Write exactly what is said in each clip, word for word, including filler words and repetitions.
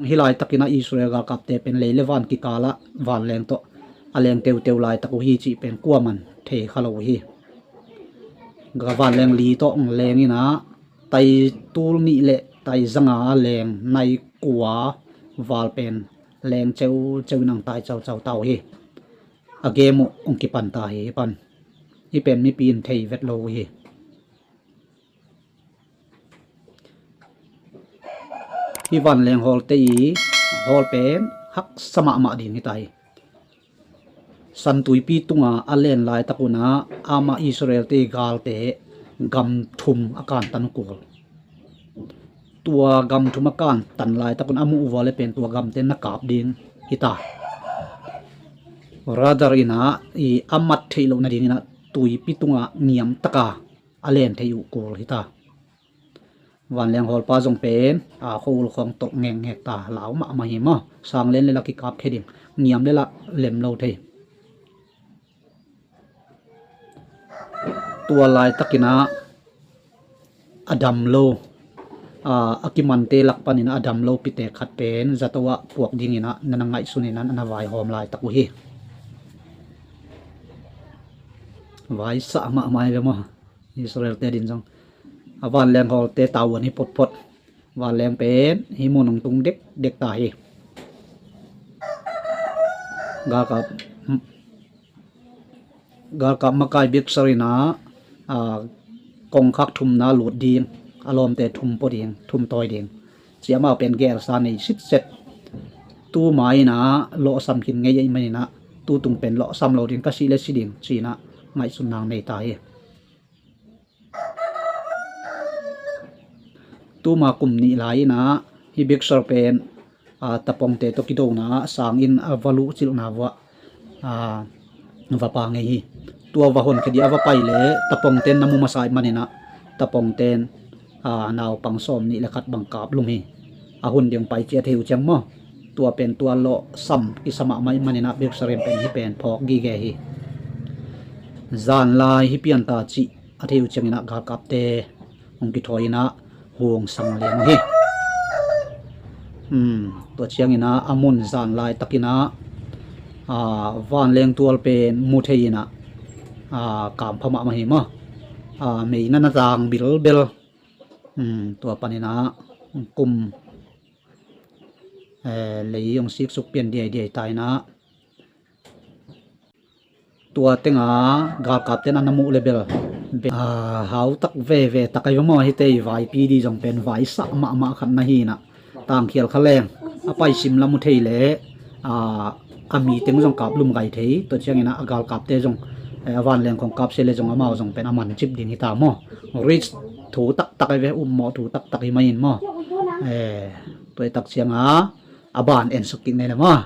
Hih laitakin ah Israel galkapte pen lei le van kikalah vanleng tawh a leng teuteu laitak uh hi cih pen kuaman thei kha lo uh hi. Ga vanleng li tawh hong leng in ah tai tul nih le tai zanga a leng nai kua val pen leng ceuceu in ang tai caucau ta uh hi. A game uh hong kipan ta hi. Hih pan, hih pen mipi in thei vet lo uh hi. Hih vanleng hawlte i hawl pen haksa mahmah ding hi ta hi. San tuipi tunga a len laitak un ah amah Israelte i galte gam thum a kantan uh kul. Tua gam thum a kantan laitak un a muh uh vua le pen tua gamte na kap ding hi ta. Radar in ah i a mat theih loh nadingin ah tuipi tunga ngiam taka a len thei uh kul hi ta. Vanleng hawlpa zong pen a khuaul khawng tolh ngekngek ta, lau mahmah hi maw. Sang len le la kikap khe ding, ngiam le la lem lo thei. Tua laitakin ah a dam lo, a, a kimante lak panin a dam lo pitek khat pen zato ah puak dingin ah na na ngaihsun in ah na na vaihawm laitak uh hi. Vaisah mahmah hi ve maw. Israelte din zong a vanleng hawlte tavuan hi photphot. Vanleng pen hih mun hong tung dekdek ta hi. Galkap, galkap makai biksar in ah, a, kongkhak thumna lut ding, a lawmte thum pua ding, thum tawi ding. Ci amau pen gelsa nei sitset. Tu ma in ah lawhsam khin ngei ahih manin ah tu tung pen lawhsam lo ding, ka si le si ding ci in ah ngaihsutna nei ta hi. Tuma kum nih lai in ah hih biksar pen, a, tapongte tawh kidona ah sangin a va luhcilhna vuah, a, va pa ngei hi. Tua va honkhia dih a va pai leh tapongte na mu masa ahih manin ah tapongte in, a, naupang sawm nih le khat bang kap lum hi. A hun ding pai ci a thei uh ciang maw. Tua pen tua lawhsam kisa mahmah ahih manin ah biksar in pen hih pen phawk gige hi. Zanlai hih pian ta cih a thei uh ciangin ah galkapte hong kithawi in ah hong sang lian uh hi. Hmm, tua ciangin ah a mun zanlai takin ah, a, vanleng tual pen mu thei in ah, a, kampha mahmah hi maw. A, meina na tang bilbel. Hmm, tua panin ah kum, eh, lei hong siksuk pian diaidiai ta in ah tua tenga galkapte in a na muh le bel, a, hautak veve tak ahi va maw. Hihte i vaipi di zong pen vaisah mahmah khat na hi in ah tangkhial kha leng a paisim lam uh thei leh, a, a mi teng zong kap lum gai thei. Tua ciangin ah a galkapte zong, eh, a vanleng khong kap se le zong amau zong pen a man cip ding hi ta maw. Rich thu taktak ahi ve, upmawh thu taktak hi mai in maw. Eh, tua i tak cianga a ban ensuk kik nei le maw.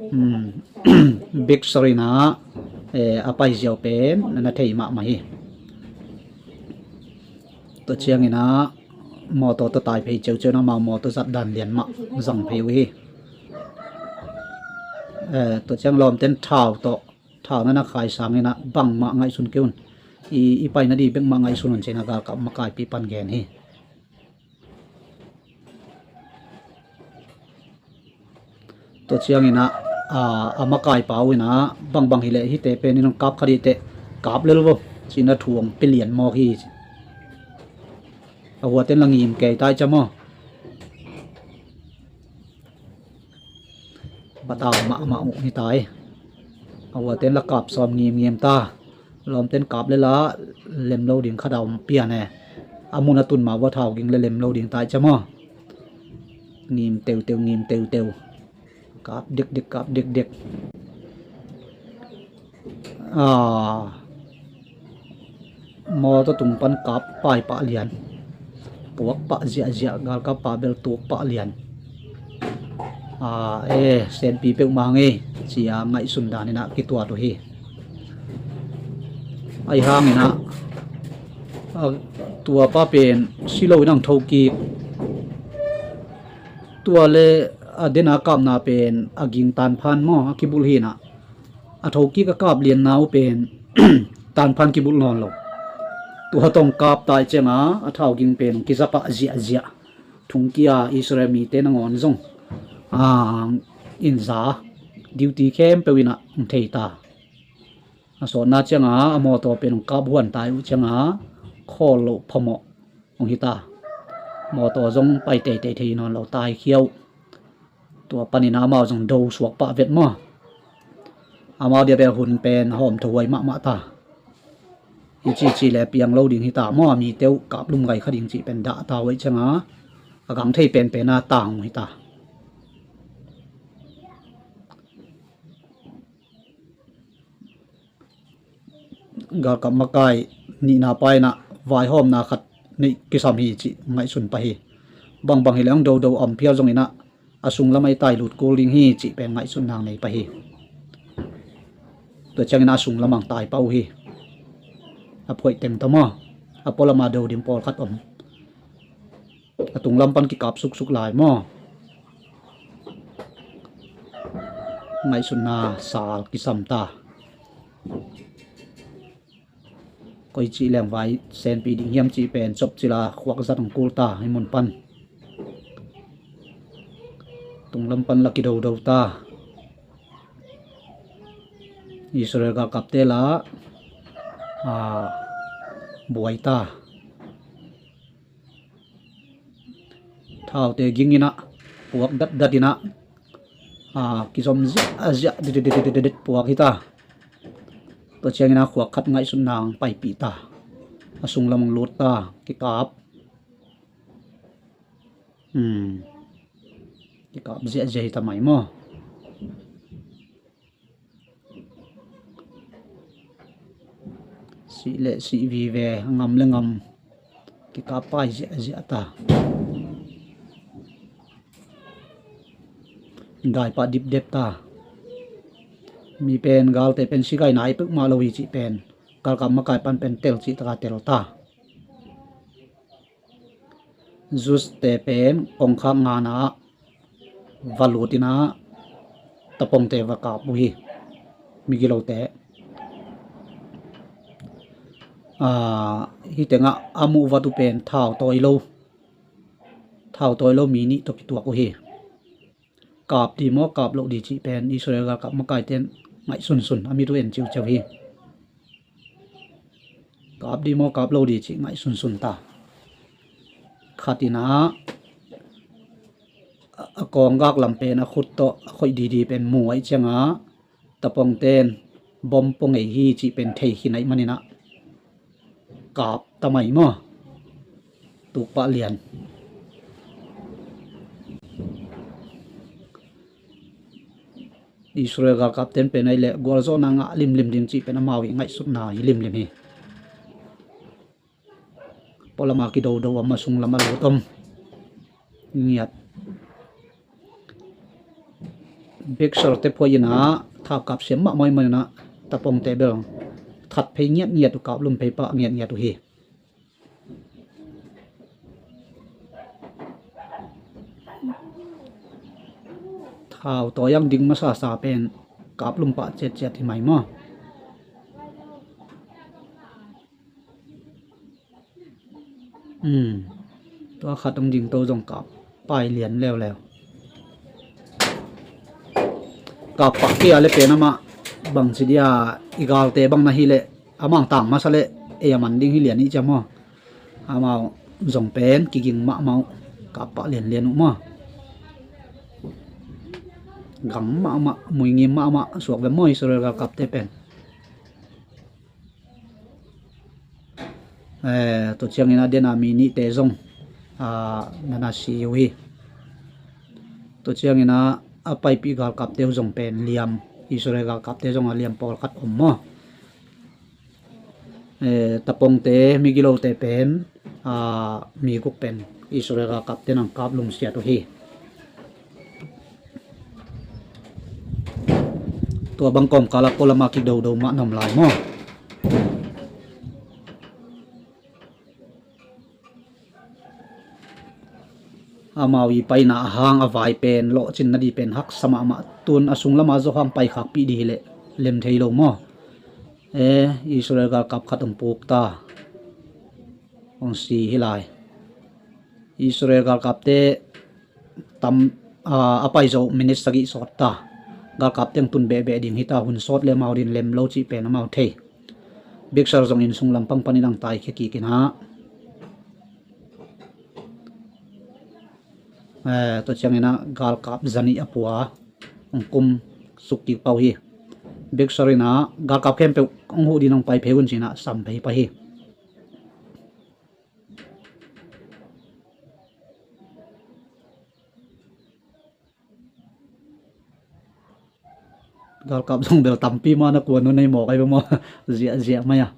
Hmm. Biksar in ah, eh, a pai ziau pen na na thei mahmah hi. Tua ciangin ah mawtaw tawh tai phei ceuceu in ah amau mawtaw zat dan lian mah zang phei uh hi. Eh, tua ciang lawmten thau tawh, thau na na khai sangin ah bangmah ngaihsun kei un. I, i paina di bekmah ngaihsun un ci in ah galkap makaipi pan gen hi. Tua ciangin ah, a, a makaipa uh in ah bangbang hileh hihte pen in hong kap kha dih teh kap lel vo ci in ah thu hong pia lian mawk hi. A huaten la ngim kei tai ca maw. Patau mahmah uh hi tai. A huaten la kap sawm ngimngim ta. Lawmten kap le la lem lo ding khat a om pian e. A mun a tun ma vua thau ging le lem lo ding tai ca maw. Ngim teuteu, ngim teuteu. Kap dekdek, kap dekdek. A, mawtaw tung pan kap pai pah lian. Puak pah ziahziah, galkap pa bel tuk pah lian. A, e, senpi peuhmah hang e, ci a ngaihsun dan in ah kituat uh hi. Ahi hangin ah, a, tua pa pen si lo in ang tho kik. Tua le a den a kapna pen a ging tanphan maw a kibulh hi in ah. A thokik a kap lianna uh pen tanphan kibulh nawn lo. Tua tawh kap tai cianga a thau ging pen kizapah ziahziah. thungkia Israel mite nangawn zong a, inza duty khempeuh inah hong thei ta. A sawtna cianga a mawtaw pen hong kap huan tai uh cianga khawl loh phamawh hong hita. Mawtaw zong pai teitei thei nawn lo, taikhia uh. Tua panin amau zong do suak pah vet maw? Amau dia bel hun pen hawm tho huai mahmah ta. Hi cici le piang lo ding hita maw? A mite uh kaplum gai kha ding cih pen dah ta huai cianga a gang thei penpen a tang uh hita. Galkap makai nihna pa inah vaihawmna khat neih kisam hi cih ngaihsun pah hi. Bangbang hileh hong dodo om phial zong inah a sunglam ah i tai lut kul ding hi cih pen ngaihsutna nei pah hi. Tua ciangin a sunglam ah tai pah uh hi. A phuaih teng ta maw? A pualam a do ding pawlkhat om. A tunglam pan kikap suksuk lai maw? Ngaihsutna sal kisam ta. Koi cih leng vai senpi ding hiam cih pen cop cila khuak zat hong kul ta hi mun pan. Tunglam pan la kidodo ta. Israel galkapte la, a, buai ta. Thaute ging inah puak datdat inah, a, kizom ziahziah detdet puak hita. Tua ciangin a khuak khat ngaihsutna hong paipih ta. A sunglam hong lut ta, kikap. Hmm. Kikap ziahziah hita mai maw? Sih le sih vive, ngam le ngam kikap pai ziahziah ta. Dai pah dipdep ta. Mi pen galte pen sigaina ai peuhmah lo hi cih pen galkap makai pan pen tel cih taka tel ta. Jewste pen kongkhak ngana va lut inah tapongte va kap uh hi. Migilote, a, hih tengah a muh vat uh pen thau tawi lo, thau tawi lo mi nih tawh kituak uh hi. Kap di maw, kap loh di cih pen Israel galkap makaite in ngaih sunsun, a mit uh en ciuciau hi. Kap di maw, kap lo di cih ngaih sunsun ta. Khat inah a kawng gak lam pen a khut tawh a khoih didi pen mu ahih ciangah tapongte in bom pua ngei hi cih pen thei khin ahih maninah kap ta mai maw? Tukpah lian. Israel galkapte in pen ahih leh gualzawhna ngah limlim ding cih pen amau i ngaihsutna hi limlim hi. Pualam a kidodo om, a sunglam a lut om ngiat. Bek sawlte phuai inah thau kap siam mahmah ahih maninah tapongte bel that phei ngiatngiat uh, kap lum phei pah ngiatngiat uh hi. Thau tawi ang ding masasa pen kap lum pah ciatciat hi mai maw? Um, tua khat hong dingto zong kap pai lian leuleu. Kap pah kei a le pen amah bangci dia i galte bang na hih leh amah tang masa leh ei a man ding hi lian ih ciam aw. Amau zong pen kiging mahmah uh, kap pah lianlian uh maw? Gang mahmah, muingim mahmah suak ve maw Israel galkapte pen? Eh, tua ciangin a dena mi nihte zong, ah, nana si uh hi. Tua ciangin a, a paipih galkapte uh zong pen liam, Israel galkapte zong a liam pawlkhat om maw? Eh, tapongte, migilote pen, ah, mi guk pen Israel galkapte in ang kap lum siat uh hi. Tua bang kawmkal ah pualam a kidodo mah na om lai maw? Amau i paina a hang a vai pen, lawhcin na di pen haksa mahmah. Tun a sunglam a Johan paikhakpih di hi leh lem thei lo maw? Eh, Israel galkap khat hong puk ta, hong si hi lai. Israel galkapte tam, a, a pai zo minit sagih sawt ta. Galkapte ang tun behbeh ding hi ta, hun sawt le amau din lem lo cih pen amau thei. Bexar zong inn sung lampang panin ang taikhia kik in ah, eh, tua ciangin ah galkap zanih a pua ang kum suk kik pah uh hi. Bexar in ah galkap khempeuh ang huh din ang pai phei un ci-in ah sam phei pah hi. Galkap zong bel tampi mah na kuan uh nei mawk ai bia maw? Ziahziah mai a.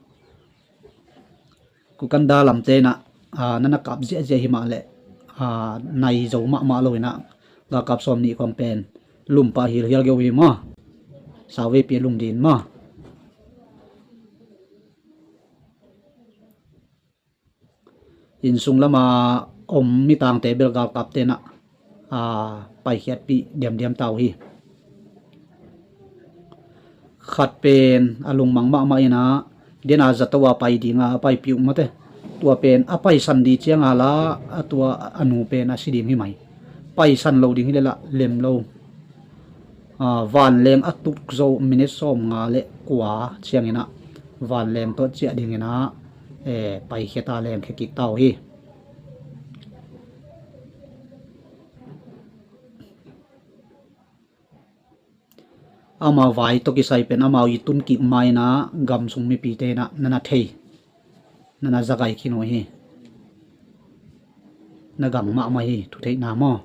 Kukanda lamte in ah, a, na na kap ziahziah hi mah leh, a, nai zo mahmah lo in ah galkap sawm nih khawng pen lum pah hilhial geu hi maw? Sauveipi a lum din maw? Inn sung lama om mitangte bel galkapte in ah, a, paikhiatpih diamdiam ta uh hi. Khat pen a lungmang mahmah in ah, den a zato a pai ding a, a paipih uh mate. Tua pen a paisan di ciang a la, a tua a nu pen a si ding hi mai. Paisan lo ding hi leh lah lem lo. A, vanleng a tuk zo minit sawmnga le kua ciangin ah vanleng tawh ciah dingin ah, eh, paikhia ta, lengkhia kik ta uh hi. Amau vai tawh kisai pen amau i tun kik ma-in ah gam sung mipite in ah na na thei, na na za gai khin uh hi. Na gang mahmah hi, thutheihna maw?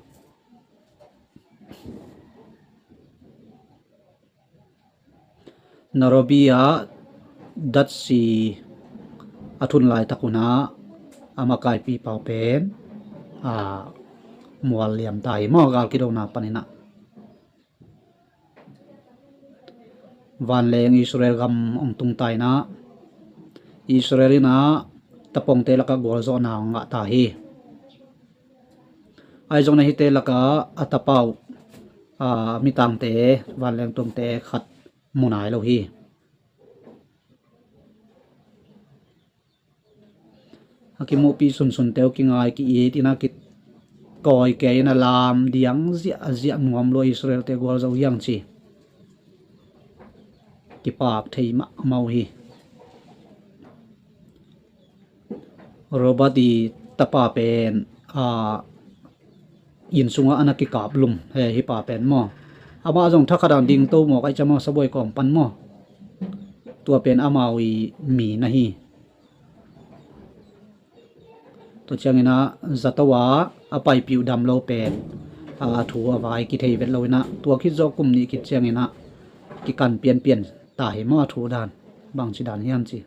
Nairobi ah datsi a thun laitak un ah a makaipi pau pen, a, mual liam ta hi maw, gal kidona panin ah. Vanleng Israel gam hong tung ta in ah, Israel in ah tapongte lakah gualzawhna hong ngah ta hi. Ahi zongin ah hihte lakah a tapa uh, a, mitangte, vanleng tuamte khat mu nai lo hi. A kimuhpih sunsunte uh kingai ki-it in ah kikawi kei in ah lam diang ziahziah, nuam lua, Israelte gualzo hiang ci. Kipak thei mahmah uh hi. Robert i tapa pen, a, inn sungah a na kikaplum hi, hih pa pen maw. Amah zong thakhat ah dingto mawk ahih ciang maw, sabuai kawm pan maw. Tua pen amau i mi na hi. Tua ciangin ah zato a a paipih uh damlo pen, a, a thu a vai kithei vet lo in ah, tua khit zawh kum nih khit ciangin ah kikan pianpian ta hi maw, a thu dan bangci dan hiam ci.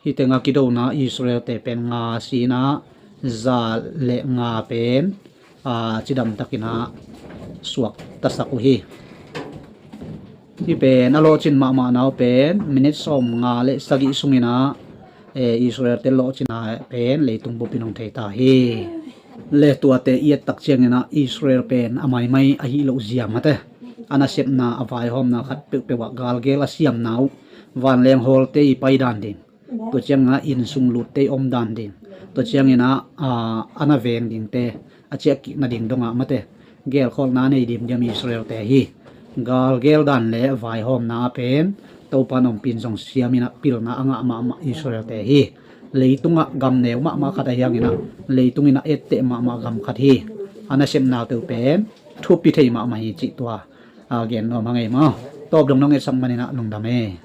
Hih tengah kidona Israelte pen nga si in ah, za le nga pen, a, cidamtakin ah suaktasak uh hi. Hih pen a lawhcin mahmahna uh pen minit sawmnga le sagih sungin ah, e, Israelte lawhcinna pen leitung bupin hong thei ta hi. Le tuate i ettak ciangin ah Israel pen a maimai ahih loh zia mate, a nasepna, a vaihawmna khat peuhpeuh ah galgel a siamna uh, vanleng hawlte i pai dan ding, tua ciangin ah inn sung lutte i om dan ding, tua ciangin ah, a, a na veng dingte a ciahkik nading dongah mate, gelkholhna a nei dimdiam Israelte hi. Galgel dan le vaihawmna ah pen Topa in ompih in zong siam in ah pilna a ngah mahmah Israelte hi. Leitungah gam neu mahmah khat ahi hangin ah, leitung in ah etteh mahmah gam khat hi. A nasepnate uh pen thupi thei mahmah hi cih tua, a, gen nuam hang ei maw. Tawp dong nong etsak manin ah lungdam ei.